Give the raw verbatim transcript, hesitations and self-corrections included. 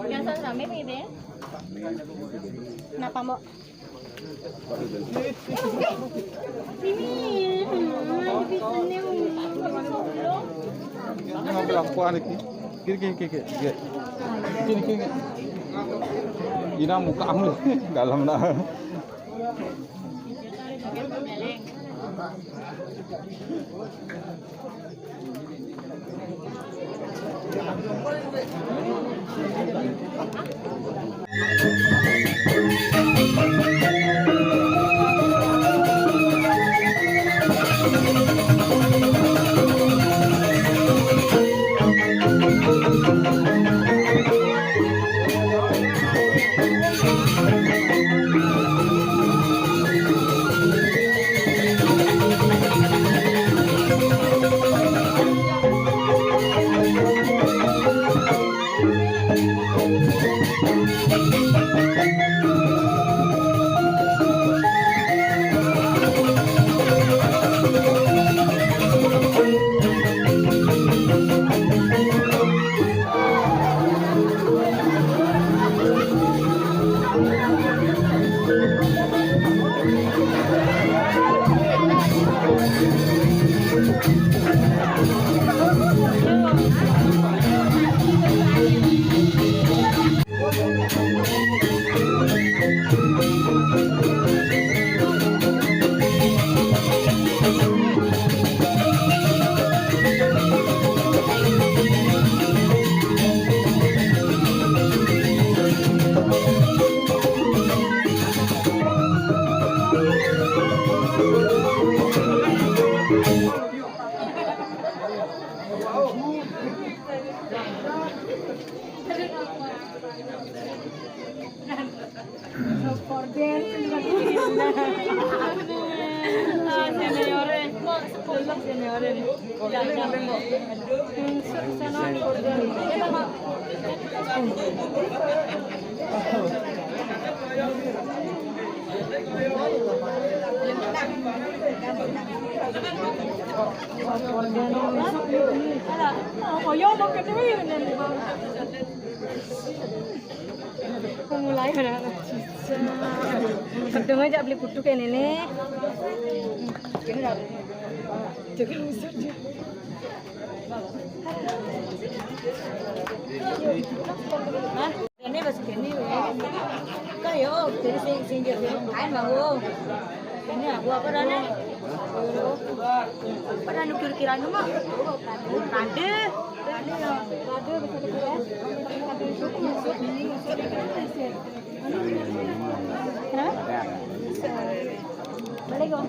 Yang sama rame ini. Kenapa, Mbok? Ini, ini, ini. Ini ngambil aku anak ini. Kiri, kiri, kiri, kiri. Kiri, kiri. Ini muka aku dalam lah. Mulai mana? Kadung aja beli kudu kayak ini. Hah? Ini masih gini ya. Kok ya, jadi sing sing jadi kain mau. Ini aku apa rane? Apa rane kira-kira nu mah? Rande. Rande ya. Rande bisa dikira. Hah? Balik, Bang.